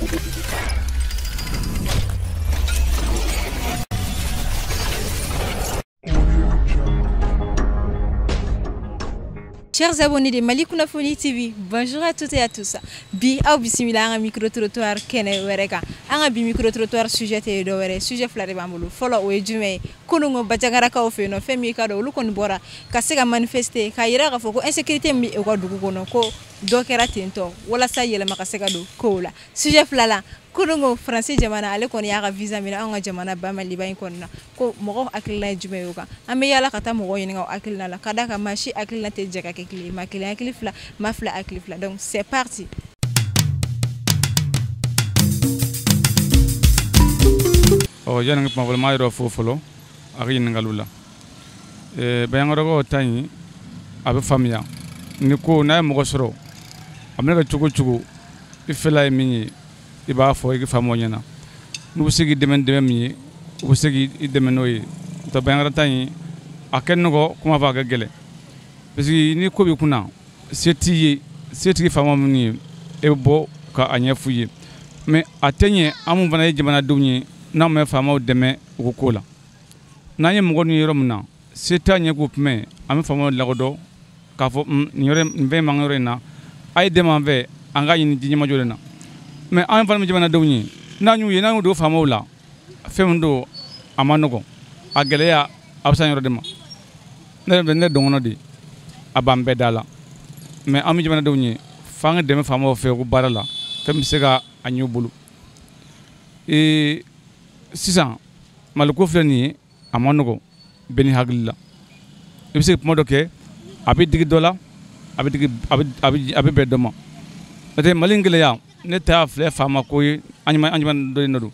Chers abonnés de Mali Kunnafoni TV, bonjour à toutes et à tous. Bi aw bisimila an ka micro trottoir kɛnɛ wɛrɛ kan. An ka bi micro trottoir sujet tɛ dɔ wɛrɛ, sujet fila de b'an bolo. Fɔlɔ o ye jumɛn ye? Kununko Bandiagarakaw fɛ yen nɔ, fɛn min ka dɔn olu kɔni bɔra ka se ka manifester k'a yira k'a fɔ ko insécurité min bɛ u ka dugu kɔnɔ ko dɔ kɛra ten tɔ walasa yɛlɛma ka se ka don kow la. Sujet fila la, kununko Faransi jamana ale kɔni y'a ka visa minɛ anw ka jamana ba Maliba in kɔnɔna na, ko mɔgɔw hakilina ye jumɛn ye o kan? An bɛ yaala ka taa mɔgɔw ɲininka o hakilina la, ka d'a kan maa si hakilina tɛ jɛ ka kɛ kelen ye, maa kelen hakili fila, maa fila hakili fila. Donc c'est parti. Ɔ yanni kuma fɔlɔ, n b'a yɔrɔ fo fɔlɔ a ka ɲininkaliw la. Bandiagarakaw ta in a bɛ faamuya ni ko n'a ye mɔgɔ sɔrɔ a mana kɛ cogo o cogo i fɛla ye min ye i b'a fɔ i ka faamaw ɲɛna, n'u bɛ se k'i dɛmɛ dɛmɛ min ye u bɛ se k'i dɛmɛ n'o ye. N'o tɛ Bandiagara ta in a kɛ nɔgɔ kuma fɔ a ka gɛlɛn, parce que ni ko b'i kunna se t'i ye, se tigi faama minnu ye e bɛ bɔ ka a ɲɛf'u ye, mais a tɛ ɲɛ an mun fana ye jamanadenw ye n'an ma faamaw dɛmɛ u ko la. N'an ye mɔgɔ ninnu yɔrɔ min na se t'a ɲɛ k'u kunbɛn, an bɛ faamaw lakodɔn k'a fɔ nin yɔrɔ nin fɛn b'an ka yɔrɔ in na, a ye dɛmɛ an fɛ an k'a ɲini jiɲɛmajɔ de na. Mais an fana bɛ jamanadenw ye, n'an y'u ye n'an y'u don faamaw la, fɛn min don a ma nɔgɔn, a gɛlɛya a bɛ se an yɔrɔ de ma. Ne yɛrɛ ne dɔngɔnɔ de a b'an bɛɛ da la, mais an bɛ jamanadenw ye f'an ka dɛmɛ faamaw fɛ u baara la, fɛn min bɛ se ka a ɲɛ u bolo. Sisan Maliko filɛ nin ye a ma nɔgɔn bɛɛ ni hakili la, i bɛ se ka kuma dɔ kɛ a bɛ digi dɔ la, a bɛ digi a bɛ bɛn dɔ ma. N'o tɛ Mali in gɛlɛya ne t'a filɛ faama ko ye, an ɲuman dɔ in don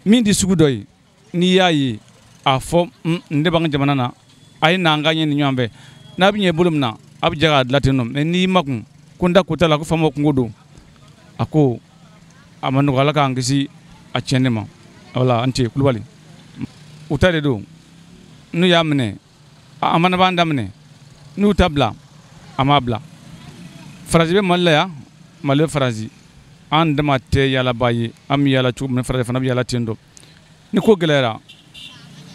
min di sugu dɔ ye, n'i y'a ye a fɔ ne b'an ka jamana na a ye n'an ka ɲɛ nin ɲɔgɔn fɛ, n'a bɛ ɲɛ bolo min na a bɛ jɛ k'a dilan ten nɔ. Mais n'i ma kun ko n da ko t'a la ko faama kungo don, a ko a ma nɔgɔn, Ala k'an kisi a tiɲɛni ma. Wala an ce Kulubali u ta de don, n'u y'a minɛ an fana b'an daminɛ, n'u ta bila an b'a bila. Faransi bɛ Mali la yan, Mali bɛ Faransi, an dama tɛ yaalaba ye, an bɛ yaala cogo min na Faransi fana bɛ yaala ten dɔ. Ni ko gɛlɛyara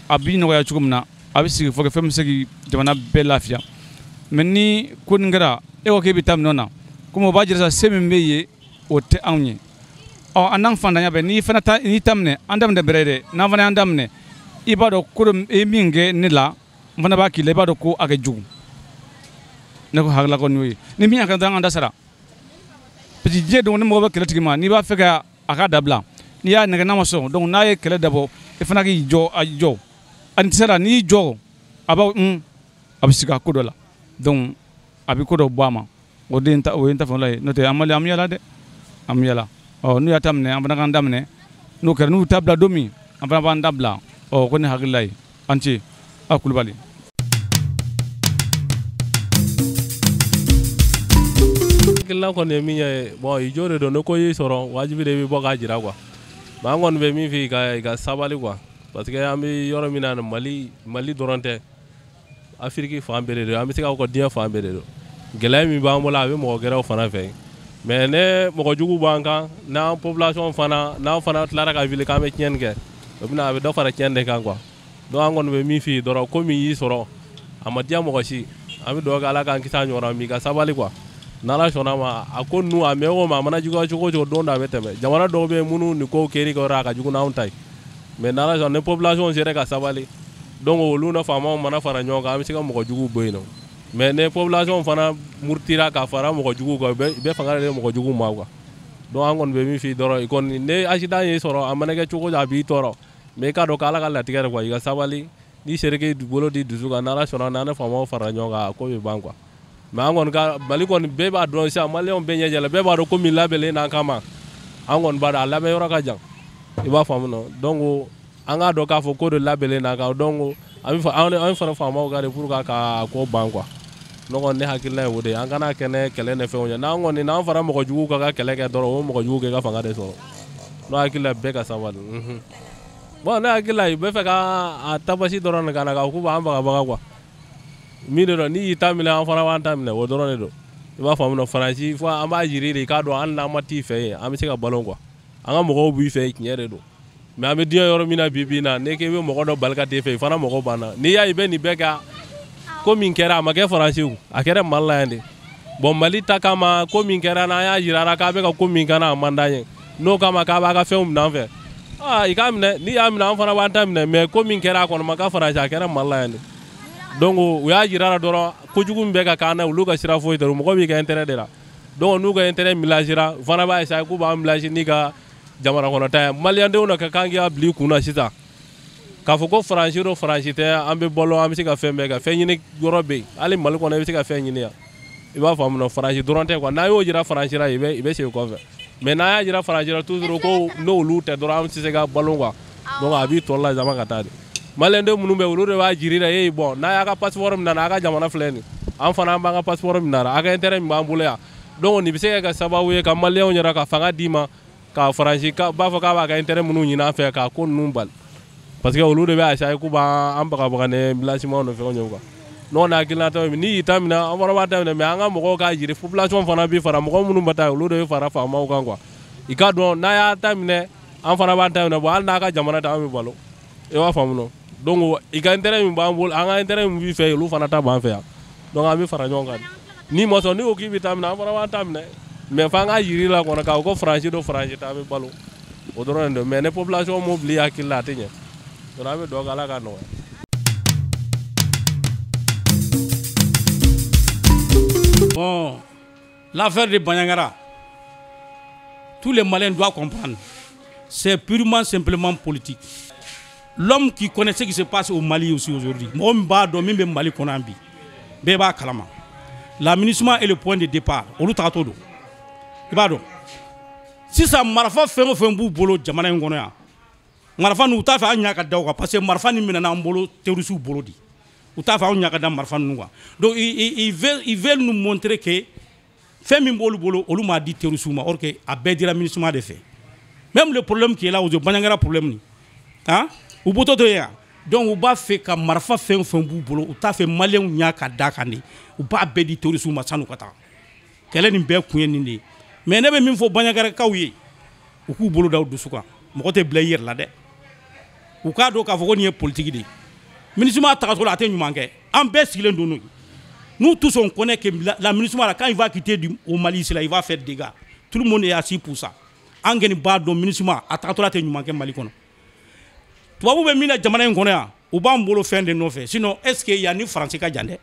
a b'i nɔgɔya cogo min na a bɛ sigi fɔ kɛ fɛn bɛ se k'i jamana bɛɛ lafiya. Mais ni ko nin kɛra e ko k'e bɛ taa minɛn na, komi o b'a jira sa se min bɛ yen o tɛ anw ye. Ɔ an n'an fantanya bɛɛ, n'i fana ta n'i ta minɛ an daminɛ bɛrɛ ye dɛ, n'an fana y'an daminɛ i b'a dɔn ko dɔ i min kɛ ne la n fana b'a k'i la, i b'a dɔn ko a kɛ jugu. Ne ko hakilila kɔni y'o ye, ni min y'a kɛ dɔrɔn an ka da sara. Parce que diɲɛ don ni mɔgɔ bɛ kɛlɛ tigi ma n'i b'a fɛ ka a ka dabila, n'i y'a nɛgɛ n'a ma sɔn, donc n'a ye kɛlɛ dabɔ i fana k'i jɔ a jɔ, a tɛ se la n'i jɔ a b'a a bɛ sigi a ko dɔ la, donc a bɛ ko dɔ bɔ a ma. O de ye o ye n ta fanfɛla ye, n'o tɛ an Mali an bɛ yaala dɛ, an bɛ yaala. Ɔ n'u y'a ta minɛ an fana k'an daminɛ, n'o kɛra n'u ta bila don min an fana b'an da bila. Ɔ ko ne hakilila ye, an ce aw Kulubali. Hakilina kɔni ye min ye, bon i jo de don, ni ko y'i sɔrɔ wajibi de i bɛ bɔ k'a jira quoi. Mais an kɔni bɛ min f'i ye i ka sabali quoi, parce que an bɛ yɔrɔ min na Mali Mali dɔrɔn tɛ, Afiriki fan bɛɛ de don, an bɛ se k'a fɔ diɲɛ fan bɛɛ de don. Gɛlɛya min b'an bolo a bɛ mɔgɔ gɛrɛw fana fɛ, mais ne mɔgɔ jugu b'an kan, n'an population fana n'an fana tilara ka wuli k'an bɛ tiɲɛni kɛ, o bɛna a bɛ dɔ fara tiɲɛni de kan quoi. Donc an kɔni bɛ min f'i ye dɔrɔn, ko min y'i sɔrɔ a ma diya mɔgɔ si, an bɛ dugawu kɛ Ala k'an kisi a ɲɔgɔnna ma, i ka sabali quoi. N'Ala sɔnna ma a ko ninnu a mɛn o mɛn a mana juguya cogo o cogo don dɔ a bɛ tɛmɛ. Jamana dɔw bɛ yen minnu ni kow kɛr'i kɔrɔ a ka jugu n'anw ta ye, mais n'Ala sɔnna ni population sera ka sabali, donc olu na faamaw mana fara ɲɔgɔn kan an bɛ se ka mɔgɔ juguw bɔ yen nɔ. Mais ni population fana murutira ka fara mɔgɔ juguw kan, u bɛ fanga de di mɔgɔ juguw ma quoi. Donc an kɔni bɛ min f'i dɔrɔn, i kɔni ni accident y'i sɔrɔ a mana kɛ cogo o cogo a b'i tɔɔrɔ, mais i k'a dɔn k'Ala ka latigɛ de quoi, i ka sabali, n'i sera k'i bolo di dusu kan n'Ala sɔnna n'an ni faamaw fara ɲɔgɔn kan a ko bɛ ban quoi. Mais an kɔni ka Mali kɔni bɛɛ b'a dɔn sisan, maliyɛnw bɛɛ ɲɛ jɛla, bɛɛ b'a dɔn ko min labɛnnen n'an kama, an kɔni b'a dɔn a labɛn yɔrɔ ka jan, i b'a faamu nɔ. Donc an k'a dɔn k'a fɔ ko de labɛnnen n'an kan, donc an bɛ an fana faamaw ka de pour que ka ko ban quoi. Ne kɔni ne hakilina ye o de ye, an kana kɛ ne kɛlɛ ni fɛnw ye, n'an kɔni n'an fara mɔgɔ juguw kan ka kɛlɛ kɛ dɔrɔn o mɔgɔ juguw kɛ ka fanga de sɔrɔ. Ne hakili la bɛɛ ka sabali. Bon ne hakili la u bɛ fɛ ka a tabasi dɔrɔn de ka na k'a fɔ k'u b'an bagabaga quoi. Min de don n'i y'i ta minɛ an fana b'an ta minɛ, o dɔrɔn de don. I b'a faamu nɔ, Faransi fo an b'a jira de k'a dɔn hali n'an ma t'i fɛ yen an bɛ se ka balo quoi. An ka mɔgɔw b'i fɛ, tiɲɛ de don, mais an bɛ diɲɛ yɔrɔ min na bi bi in na, n'e k'i bɛ mɔgɔ dɔ bali ka t'e fɛ, i fana mɔgɔ banna. N'i y'a ye i bɛ nin bɛɛ kɛ, ko min kɛra, a ma kɛ Faransi o, a kɛra Mali la yan de. Bon, Mali ta kama, ko min kɛra, n'an y'a jira la k'a bɛ ka ko min kɛ, n'a man d'an ye, n'o kama k'a b'a ka fɛnw minɛ an fɛ, aa, i k'a minɛ. N'i y'a minɛ, an fana b'an ta minɛ. Mais ko min kɛra, a kɔni ma kɛ Faransi, a kɛra Mali la yan de. Donc u y'a jira la dɔrɔn, kojugu min bɛ ka k'an na, olu ka sira foyi tɛ, mɔgɔ b'i ka intérêt de la. Donc n'u ka intérêt menacera, u fana b'a essayer k'u b'an menacer n'i ka jamana kɔnɔta ye. Maliyɛndenw na ka kan k'i bila i kun na sisan k'a fɔ ko Faransi do, Faransi tɛ, an bɛ balo, an bɛ se ka fɛn bɛɛ kɛ. Fɛn ɲini yɔrɔ bɛ yen, hali Mali kɔnɔ i bɛ se ka fɛn ɲini yan, i b'a faamu na. Faransi dɔrɔn tɛ quoi. N'a y'o jira Faransi la, i bɛ segin kɔfɛ. Mais n'a y'a jira Faransi la toujours ko n'olu tɛ dɔrɔn, an tɛ se ka balo quoi. Donc a b'i tɔ lajama ka taa de. Maliyɛnden minnu bɛ, olu de b'a jiri la e bon, n'a y'a ka passeport minɛ, a ka jamana filɛ nin, an fana an b'an ka passeport minɛ, a ka intérêt min b'an bolo yan. Donc nin bɛ se ka kɛ sababu ye ka maliyɛnw yɛrɛ ka fanga d'i ma, ka Faransi b'a fɔ k'a b'a ka intérêt minnu ɲini an fɛ, k'a ko ninnu bali, parce que olu de bɛ essayer k'u b'an bagabaga ni blanchiment ni fɛnw ye quoi. N'o n'a hakilinata ye, n'i y'i ta minɛ, an fana b'a ta minɛ. Mais an ka mɔgɔw k'a jiri, population fana bi fara mɔgɔ minnu bɛ taa, olu de bɛ fara faamaw kan quoi. I ka dɔn, n'a y'a ta minɛ, an fana b'an ta minɛ. Bon, hali n'a ka jamana ta, an bɛ balo, i b'a faamu nɔ. Donc i ka intérêt min b'an bolo, an ka intérêt min b'i fɛ, olu fana ta b'an fɛ yan. Donc an bɛ fara ɲɔgɔn kan. N'i ma sɔn, n'i ko k'i bɛ taa minɛ, an fana b'an ta minɛ. Mais f'an ka yiri la kɔnɔ k'a fɔ ko Faransi don, Faransi tɛ, an bɛ balo, o dɔrɔn de don. Mais ni population m'o bila i hakili la, a tɛ ɲɛ. Donc an bɛ dugawu kɛ, Ala k'a nɔgɔya. Bon, l'affaire de Bandiagara, tous les Maliens doivent comprendre. C'est purement simplement politique. L'homme qui connaît ce qui se passe au Mali aussi aujourd'hui, mɔgɔ min b'a dɔn min bɛ Mali kɔnɔ yan bi, bɛɛ b'a kalama. La MINUSMA est le point de départ. Olu tagatɔ don. I b'a dɔn. Sisan marifa fɛn o fɛn b'u bolo jamana in kɔnɔ yan, marifa ninnu, u t'a fɛ an ɲa ka da o kan, parce que marifa nin minɛna an bolo, terroristes bolo de. U t'a fɛ anw ɲa ka da marifa ninnu kan. Donc ils veulent nous montrer que fɛn min b'olu bolo, olu m'a di terroristes ma, or que a bɛɛ dira MINUSMA de fɛ. Même le problème qui est là aujourd'hui, Bandiagara problème nin, han, u bɔtɔ to yen yan. Donc u b'a fɛ ka marifa fɛn o fɛn b'u bolo, u t'a fɛ maliyɛnw ɲa ka da kan de, u b'a bɛɛ di terroristes ma san'u ka taga. Kɛlɛ nin bɛɛ kun ye nin de ye. Mais ne bɛ min fɔ Bandiagarakaw ye, u k'u bolo da u dusu kan, mɔgɔ tɛ bila i yɛrɛ la dɛ. U k'a dɔn k'a fɔ ko nin ye politique de ye. MINUSMA tagatɔ la, a tɛ ɲuman kɛ, an bɛɛ sigilen don n'o ye. Nous tous, on connaît que la MINUSMA là, quand il va quitter au Mali ici là, il va faire dégâts. Tout le monde est assis pour ça. An kɔni b'a dɔn, MINUSMA a tagatɔ la tɛ ɲuman kɛ Mali kɔnɔ. Tubabu bɛ min na jamana in kɔnɔ yan, u b'an bolo fɛn de nɔfɛ. Sinon, est ce que yan ni Faransi ka jan dɛ?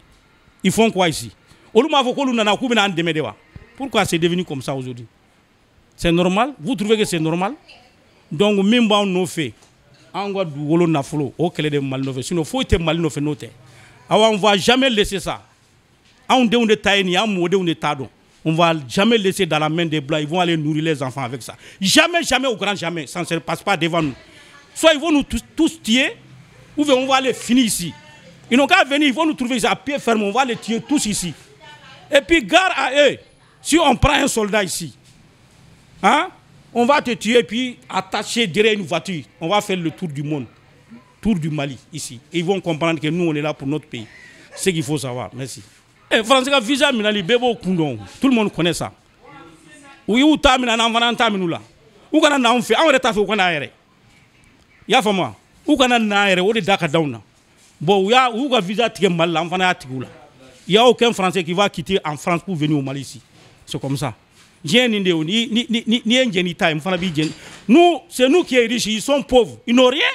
Ils font quoi ici? Olu m'a fɔ k'olu nana k'u bɛna an dɛmɛ de wa? Pourquoi c'est devenu comme ça aujourd'hui? C'est normal? Vous trouvez que c'est normal? Donc min b'anw nɔfɛ, an ka dugukolo nafolo, o kɛlɛ de bɛ Mali nɔfɛ. Sinon foyi tɛ Mali nɔfɛ n'o tɛ. Awa, on va jamais laisser ça. Anw denw de ta ye nin ye, an mɔdenw de t'a dɔn. On va jamais laisser dans la main des blancs. Ils vont aller nourrir les enfants avec ça. Jamais, jamais, au grand jamais. Ça ne se passe pas devant nous. Soit ils vont nous tous tuer, ou bien on va les finir ici. Ils n'ont qu'à venir, ils vont nous trouver ici à pied ferme, on va les tuer tous ici. Et puis, gare à eux, si on prend un soldat ici, hein, on va te tuer puis attacher derrière une voiture. On va faire le tour du monde, tour du Mali ici. Et ils vont comprendre que nous, on est là pour notre pays. C'est ce qu'il faut savoir. Merci. Eh, Français ka visa minali, bɛɛ b'o kun dɔn. Tout le monde connaît ça. U y'u ta minɛ, n'an fana an ta minɛ u la. U kana n'anw fɛ, anw yɛrɛ t'a fɛ u ka n'a yɛrɛ. I y'a faamu wa? U kana n'an yɛrɛ, o de da ka d'anw na. Bon, u y'u ka visa tigɛ Mali la, an fana y'a tigɛ u la. Il n'y a aucun Français qui va quitter en France pour venir au Mali ici. C'est comme ça. Diɲɛ nin de ye, ni ye n jɛn n'i ta ye, n fana b'i jɛn. Nous, c'est nous qui est riches, ils sont pauvres. Ils n'ont rien.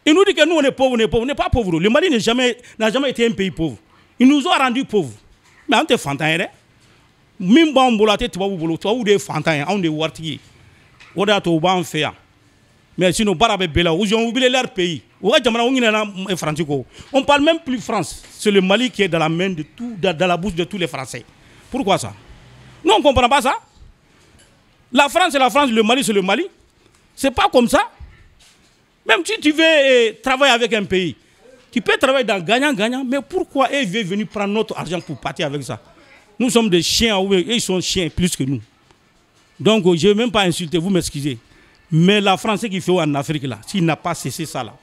Ils nous disent que nous, on est pauvres, on est pauvres. On n'est pas pauvres. Le Mali n'a jamais, jamais été un pays pauvre. Ils nous ont rendus pauvres. Mais an tɛ fantan ye dɛ. Min b'anw bolo, a tɛ tubabu bolo. Tubabu de ye fantan ye, anw de ye waritigi ye. O de y'a to u b'an fɛ yan. Mais sinon, baara bɛ bɛɛ la. Ils ont oublié leur pays. U ka jamana, u ɲinɛna Faransi kɔ. On parle même plus France. C'est le Mali qui est dans la main de tout, dans la bouche de tous les Français. Pourquoi ça? Nous, on ne comprend pas ça. La France, c'est la France, le Mali, c'est le Mali. C'est pas comme ça. Même si tu veux travailler avec un pays, tu peux travailler dans gagnant-gagnant, mais pourquoi ils veulent venir prendre notre argent pour partir avec ça? Nous sommes des chiens, eux, ils sont chiens plus que nous. Donc, je ne vais même pas insulter, vous m'excusez. Mais la France qui fait en Afrique, là, s'il n'a pas cessé ça, là,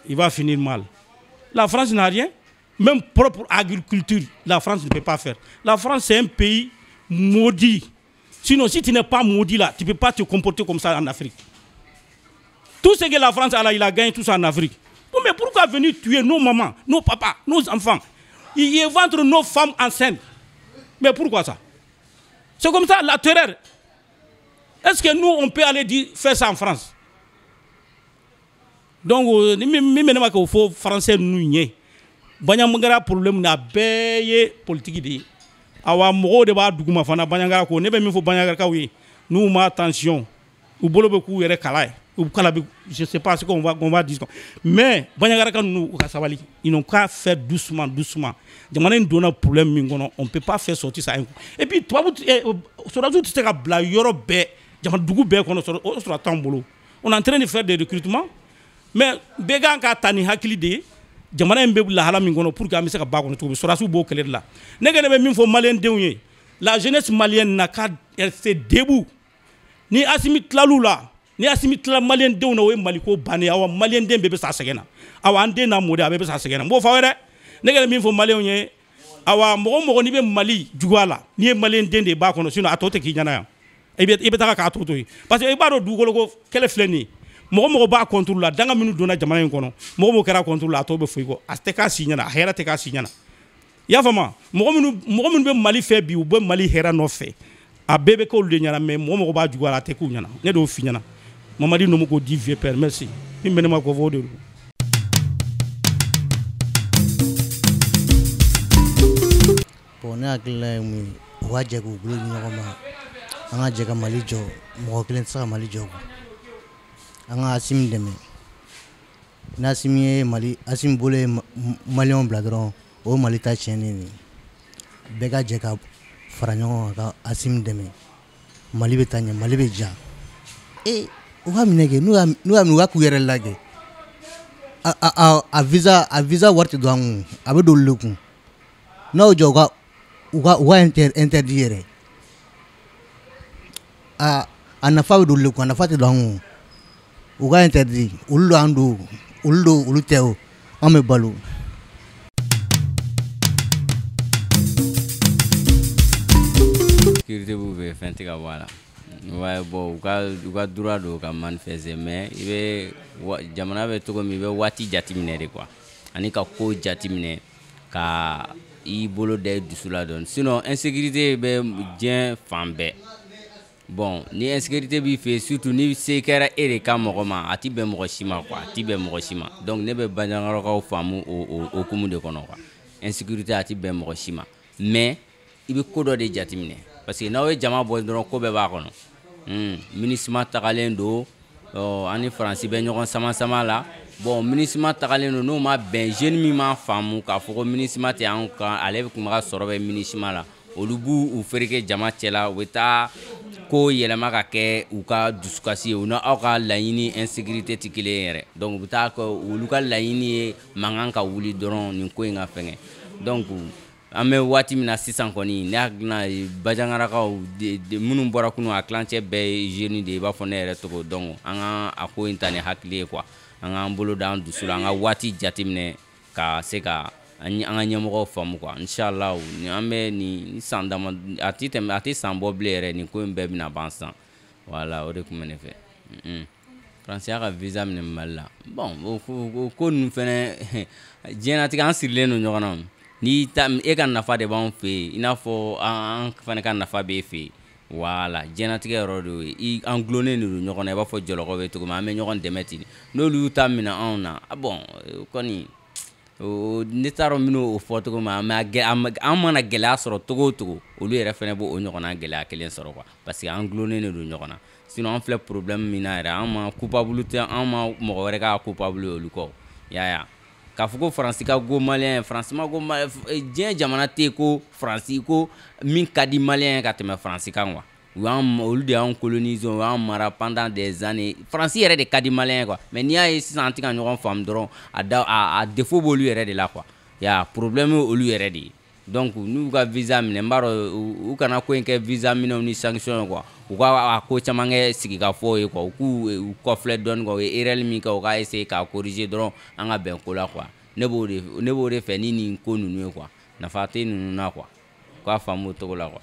il va finir mal. La France n'a rien. Même propre agriculture, la France ne peut pas faire. La France, c'est un pays maudit. Sinon, si tu n'es pas maudit là, tu ne peux pas te comporter comme ça en Afrique. Tout ce que la France a là, il a gagné tout ça en Afrique. Bon, mais pourquoi venir tuer nos mamans, nos papas, nos enfants? Ils éventrent nos femmes enceintes. Mais pourquoi ça? C'est comme ça, la terreur. Est-ce que nous, on peut aller dire, faire ça en France? Donc, il faut français nous nier. Bandiagara problème na bɛɛ ye politique de ye. Awa mɔgɔw de b'a duguma fana Bandiagara ko ne bɛ min fɔ Bandiagarakaw ye, n'u ma attention, u bolo bɛ k'u yɛrɛ kala ye. U kala bɛ, je sais pas ce qu'on va dire. Mais Bandiagaraka ninnu, u ka sabali. Ils n'ont qu'à faire doucement, doucement. Jamana in donna problème min kɔnɔ, on peut pas faire sortir ça un coup. Et puis tubabu, sɔrɔdasiw tɛ se ka bila yɔrɔ bɛɛ, jamana dugu bɛɛ kɔnɔ, o sɔrɔ t'anw bolo. On est en train de faire des recrutements, mais bɛɛ kan ka ta ni hakili de ye. Jamana in bɛ lahala min kɔnɔ, pour que an bɛ se ka ba kɔnɔ cogo min, sɔrɔdasiw b'o kɛlɛ de la. Ne kɛlen bɛ min fɔ maliyɛn denw ye, la jeunesse malienne n'a qu'à rester debout. Ni Assimi tilal'u la, ni Assimi tila maliyɛn denw na, o ye Maliko bannen ye. Awa maliyɛn den bɛɛ bɛ sa sɛgɛn na. Awa an den n'a mɔden, a bɛɛ bɛ sa sɛgɛn na. N b'o fɔ aw ye dɛ. Ne kɛlen min fɔ maliyɛnw ye, awa mɔgɔ o mɔgɔ n'i bɛ Mali juguya la, n'i ye maliyɛn den de ye b'a kɔnɔ, sinon a tɔ tɛ k'i ɲɛna yan. I bɛ taga k'a to yen, parce que i b'a dɔn dugukolo ko kɛlɛ filɛ nin ye. Mɔgɔ mɔgɔ b'a contre la, danga minnu donna jamana in kɔnɔ, mɔgɔ mɔgɔ kɛra contre la, a tɔ bɛ fɔ i kɔ. A tɛ k'a si ɲɛna, a hɛrɛ tɛ k'a si ɲɛna. I y'a faamu? Mɔgɔ minnu bɛ Mali fɛ bi, u bɛ Mali hɛrɛ nɔfɛ, a bɛɛ bɛ k'olu de ɲɛna. Mais mɔgɔ mɔgɔ b'a juguya la, a tɛ k'u ɲɛna. Ne de y'o f'i ɲɛna. Mamadi Nomu ko dit vieux père, merci. Min bɛ ne ma k'o fɔ, o de don. Bon, ne hakilina ye mun ye, u ka jɛ k'u bolo di ɲɔgɔn ma, an ka jɛ ka Mali jɔ. Mɔgɔ kelen tɛ se ka Mali jɔ quoi. An ka Assimi dɛmɛ. Ni Assimi ye Mali, Assimi bolo ye maliyɛnw bila dɔrɔn, o ye Mali ta tiɲɛnen de ye. Bɛɛ ka jɛ ka fara ɲɔgɔn kan ka Assimi dɛmɛ, Mali bɛ taa ɲɛ, Mali bɛ diya. E u ka minɛ kɛ, n'u y'a minɛ, u ka k'u yɛrɛ lajɛ. A visa wari tɛ don an kun, a bɛ don olu de kun. N'a y'o jɔ, u ka interdit yɛrɛ, a nafa bɛ don olu de kun, a nafa tɛ don an kun. U ka interdit, olu don, an don, olu don, olu tɛ o, an bɛ balo. Sécurité b'u fɛ, fɛn tɛ ka bɔ a la. Ouais, bon, u ka droit don ka manifester, mais i bɛ jamana bɛ cogo min, i bɛ waati jateminɛ de quoi, ani ka ko jateminɛ ka i bolo da i dusu la dɔɔni. Sinon insécurité bɛ diɲɛ fan bɛɛ. Bon, ni insécurité b'i fɛ yen, surtout ni se kɛra e de ka mɔgɔ ma, a ti bɛn mɔgɔ si ma quoi, a ti bɛn mɔgɔ si ma. Donc ne bɛ Bandiagarakaw faamu o hokumu de kɔnɔ quoi. Insécurité a ti bɛn mɔgɔ si ma, mais i bɛ ko dɔ de jateminɛ, parce que n'aw ye jama bɔ dɔrɔn, ko bɛɛ b'a kɔnɔ. MINUSMA tagalen don, an ni Faransi bɛ ɲɔgɔn sama sama la. Bon, MINUSMA tagalen don, n'o ma bɛn jeune min m'a faamu k'a fɔ ko MINUSMA tɛ anw kan, ale tun bɛ ka sɔrɔ bɛ MINUSMA la, olu b'u fereke jama cɛla, u bɛ taa ko yɛlɛma ka kɛ u ka dusukasi ye. U n'aw ka laɲini insécurité tɛ kelen ye yɛrɛ. Donc u bɛ taa kɛ olu ka laɲini ye mankan ka wuli dɔrɔn, nin ko in ka fɛngɛ. Donc an bɛ waati min na sisan kɔni, ne hakilina ye, Bandiagarakaw minnu bɔra kunun, a tilancɛ bɛɛ ye jeune de ye, i b'a fɔ ne yɛrɛ tɔgɔ. Donc an ka a ko in ta ni hakili ye quoi, an k'an bolo d'an dusu la, an ka waati jateminɛ ka se ka an ka ɲɛmɔgɔw faamu quoi. Inshallah, ni an bɛ nin san dama, a ti tɛmɛ, a ti san bɔ bilen yɛrɛ, nin ko in bɛɛ bɛna ban sisan. Voilà, o de tun bɛ ne fɛ. Faransi y'a ka visa minɛ Mali la. Bon, o ko ninnu fɛnɛ, diɲɛlatigɛ an sirilen don ɲɔgɔn na. N'i ta, e ka nafa de b'anw fɛ yen, i n'a fɔ an fana ka nafa b'e fɛ yen. Voilà, diɲɛlatigɛ yɔrɔ de y'o ye. I an gulonnen de don ɲɔgɔn na, i b'a fɔ jɔlɔkɔ bɛ cogo min, an bɛ ɲɔgɔn dɛmɛ ten. N'olu y'u ta minɛ anw na, ah bon, kɔni ne t'a dɔn n bɛn'o fɔ cogo min, mais an mana gɛlɛya sɔrɔ cogo o cogo, olu yɛrɛ fana b'o ɲɔgɔnna gɛlɛya kelen sɔrɔ quoi, parce que an gulonnen de don ɲɔgɔn na. Sinon an filɛ problème min na yɛrɛ, an ma coupable tɛ, an ma mɔgɔ wɛrɛ k'a coupable ye olu kɔ. I y'a ye wa? K'a fɔ ko Faransi ka go maliyɛn ye, Faransi ma go. Diɲɛ jamana tɛ yen ko Faransi ko min ka di maliyɛn ye ka tɛmɛ Faransi kan quoi. U y'an, olu de y'an coloniser, u y'an mara pendant des années. Faransi yɛrɛ de ka di maliyɛn ye quoi. Mais n'i y'a ye sisan an tɛ ka ɲɔgɔn faamu dɔrɔn, a da a défaut b'olu yɛrɛ de la quoi. Ya problème ye olu yɛrɛ de ye. Donc n'u y'u ka visa minɛ, n b'a dɔn u kana ko in kɛ visa minɛw ni sanction ye quoi. U ka a ko caman kɛ sigikafɔ ye quoi, u k'u kɔfilɛ dɔɔni quoi. U ye erreur min kɛ, u k'a essayer k'a corriger dɔrɔn, an ka bɛn ko la quoi. Ne b'o de fɛ ni nin ko ninnu ye quoi. Nafa tɛ ninnu na quoi, u k'a faamu o cogo la quoi.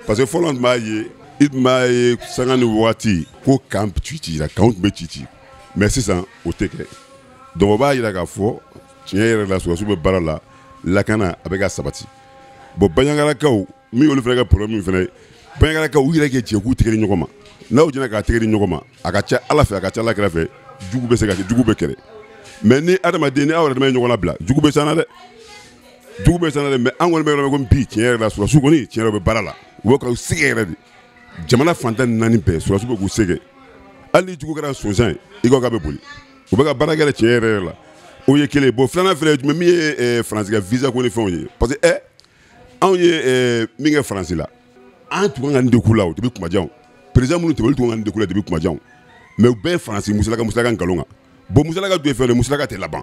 Parce que fɔlɔ tun b'a ye, i tun b'a ye sanga ni waati ko kan ci cira, kanw tun bɛ ci ci, mais sisan o tɛ kɛ. Donc o b'a jira k'a fɔ tiɲɛ yɛrɛ la, sɔrɔdasiw bɛ baara la, lakana a bɛ ka sabati. Bon, Bandiagarakaw min y'olu fana ka problème fana ye, Bandiagarakaw u yɛrɛ kɛ jɛ k'u tɛgɛ di ɲɔgɔn ma. N'aw jɛna k'a tɛgɛ di ɲɔgɔn ma, a ka ca Ala fɛ, a ka ca Ala kɛrɛfɛ, jugu bɛ se ka jugu bɛ kɛlɛ. Mais ni adamaden ni aw yɛrɛ dama ye ɲɔgɔn labila, jugu bɛ s'an na dɛ, jugu bɛ s'an na dɛ. Mais an kɔni bɛ yɔrɔ min ko bi, tiɲɛ yɛrɛ la, sɔrɔdasiw kɔni, tiɲɛ yɛrɛ, u bɛ baara la, u bɛ k'u sɛgɛn yɛrɛ de. Jamana fantan ni naani bɛɛ, sɔrɔdasiw bɛ k'u sɛgɛn. Hali ni jugu kɛra sonsan ye, i ko k'a bɛ boli, u bɛ ka baara kɛ tiɲɛ yɛrɛ yɛrɛ la. O ye kelen. Bon, filanan fɛnɛ ye jumɛn min ye? Faransi ka visa ko ni fɛnw ye, parce que anw ye min kɛ Faransi la, an tun kan ka nin de k'u la o depuis kuma jan. Président minnu tɛmɛ, olu tun kan ka nin de k'u la depuis kuma jan, mais u bɛɛ ye Faransi musalaka musalaka nkalon kan. Bon, musalaka dun ye fɛn dɔ ye, musalaka tɛ laban,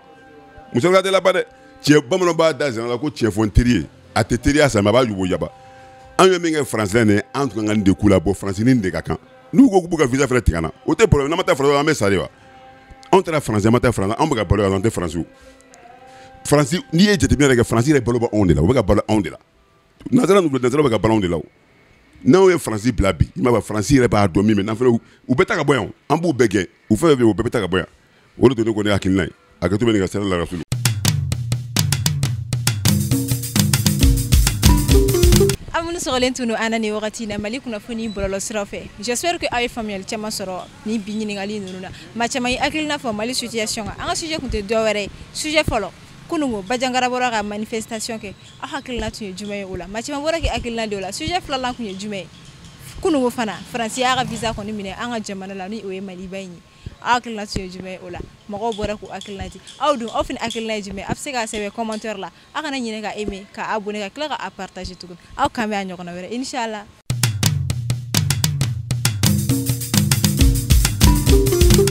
musalaka tɛ laban dɛ. Tiɲɛ, bamananw b'a da zana la ko tiɲɛ fɔ n teri ye, a tɛ teriya sa, mais a b'a yugu yaba. Anw ye min kɛ Faransi la nin ye, an tun kan ka nin de k'u la. Bon, Faransi ni nin de ka kan. N'u ko k'u b'u ka visa fɛnɛ tigɛ an na, o tɛ problème. N'an ma taa Faransi, an bɛ sa de wa? Anw taara Faransi, an ma taa Faransi, anw bɛ ka balo yan, an tɛ Faransi. Faransi, n'i ye jateminɛ yɛrɛ kɛ, Faransi yɛrɛ balo bɛ anw de la, u bɛ ka balo anw de la. Nanzara ninnu, nanzara bɛ ka balo anw de la. O n'anw ye Faransi bila bi, i m'a ye, Faransi yɛrɛ b'a dɔn min bɛ n'an fɛnɛ, u bɛ taa ka bɔ yan, an b'u bɛɛ gɛn, u fɛn fɛn bɛ yen, u bɛɛ bɛ taa ka bɔ yan. O de don ne kɔni hakilina ye a kɛ to bɛ nin ka sira la rasulu. Aw minnu sɔgɔlen tun don an na nin wagati in na Mali kunnafoni bɔlɔlɔ siraw fɛ, j'espère que aw ye faamuyali caman sɔrɔ ni bi ɲininkali ninnu na. Maa caman ye hakilina fɔ Mali situation kan. An ka sujet tun tɛ dɔwɛrɛ ye, sujet fɔlɔ, kununko Bandiagara bɔra ka manifestation kɛ, aw hakilina tun ye jumɛn ye o la? Maa caman bɔra k'i hakilina di o la. Sujet filanan tun ye jumɛn ye? Kununko fana, Faransi y'a ka visa kɔni minɛ an ka jamana la, ni o ye Maliba in ye, aw hakilina tun ye jumɛn ye o la? Mɔgɔw bɔra k'u hakilina di. Aw dun, aw fana hakilina ye jumɛn ye? A bɛ se k'a sɛbɛn commentaire la. Aw kana ɲinɛ ka aimer, ka abonner, ka tila ka partager tuguni. Aw kan bɛ a ɲɔgɔnna wɛrɛ, inchallah.